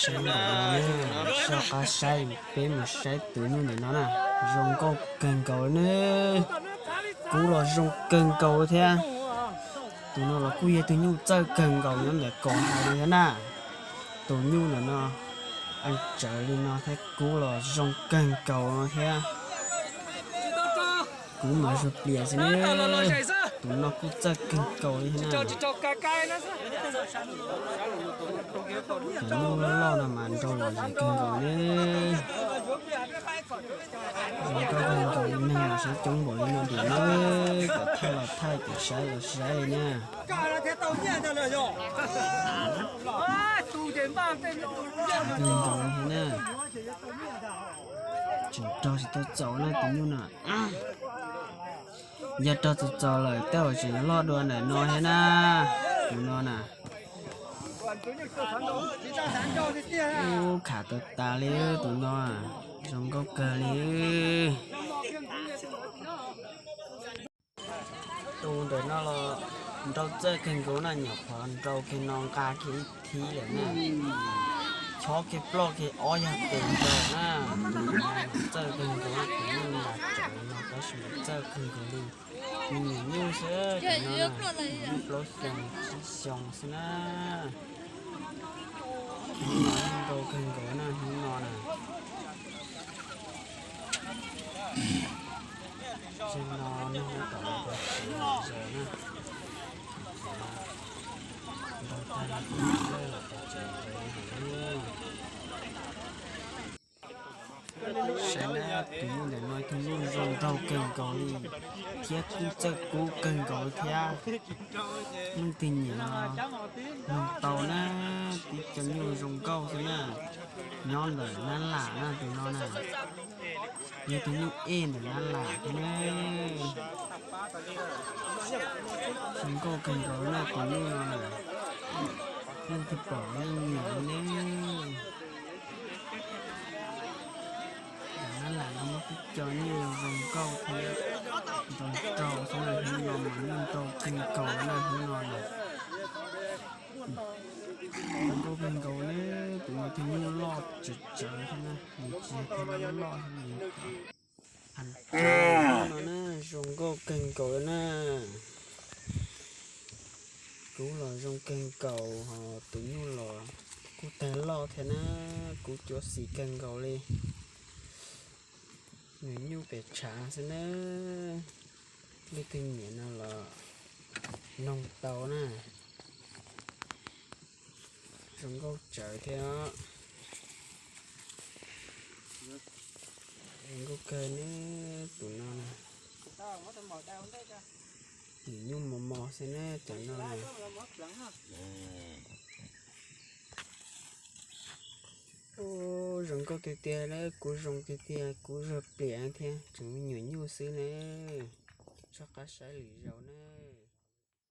Saib npaum no, soj qab saib, peb mus saib tus nyuj ntawm no na, zoo nkauj kawg nkaus ne. Kub los zoo kawg nkaus thiab. Tus no los kuj yog tus nyuj txawj kawg nkaus nyob ntawm kaum hais no thiab na. Tus nyuj ntawm no, tsawv li no thiab kub los zoo kawg nkaus no thiab. Kub mas zuag plias xwb ne. Tus no kuj txawj kawg nkaus li thiab na. Cov nyuj loj loj no mas nrau los zem kawg nkaus ne. Zoo nkauj kawg nkaus li, neeg los saib coob npaum li no diam na. Kom thaij los thaij, kom saib los saib li na. Kawg nkaus li thiab na. Tseem rog tsis tau txaus na tus nyuj no. Yog rog txaus txaus lawm tej zaum tseem loj dua ntawm no thiab na. Tus no na. Ub, kham tau tas li tus no, zoo nkauj kawg li. Tus ntawm no los nrau txawj kawg nkaus na, nyuam qhuav nrau kiag no nqa kiag ib thib lawm na. Chob kiag ploj kiag ob yag tes nrau na. Tus no txawj kawg nkaus na, tus nyuj nqa tsawv no tab sis mas txawj kawg nkaus li. Me nyuam nyuj xwb, tus no nyuam nyuj plaub xyoo tsib xyoo xwb na. Hnub no nrau kawg nkaus na, hnub no na. Tseem no neeg tab tom los pov tseg lawm na. Nrau tag los pov tseg lawm. Saib na, tus nyuj ntawm no tus nyuj zoo nraug kawg nkaus li, thiab kuj txawj kub kawg nkaus li thiab. Leej twg nyiam no noog tau na, tib co nyuj zoo nkauj xwb na. Nyob ntawm Nab Lam na tus no na, yog tus nyuj ej ntawm Nab Lam thiab na. Zoo nkauj kawg nkaus na tus nyuj no na, leej twg pom yeej nyiam li ne. Ntawm Nab Lam no muaj tib co nyuj zoo nkauj thiab nrau nrau xwb na, hnub no mas nyuj nrau kawg nkaus na hnub no na. Zoo nkauj kawg nkaus na, tus no tus nyuj loj tsawv tsawv thiab na, nws tsis yog tus loj loj thiab nws no na, zoo nkauj kawg nkaus na. Kub los zoo kawg nkaus, ho tus nyuj los kuj tag loj thiab na, kub cuab xis kawg nkaus li. Nws nyuj pem tshav xwb na, leej twg nyiam no los noog tau na. Zoo nkauj tsawv thiab, zoo nkauj kawg ne tus no na. Nws nyuj mos mos xwb na cov no na. Ub, zoo nkauj tiag tiag, kub zoo tiag tiag, kub zuag plias thiab, tseem me nyuam nyuj xwb na. Soj qab saib lwm zaus na.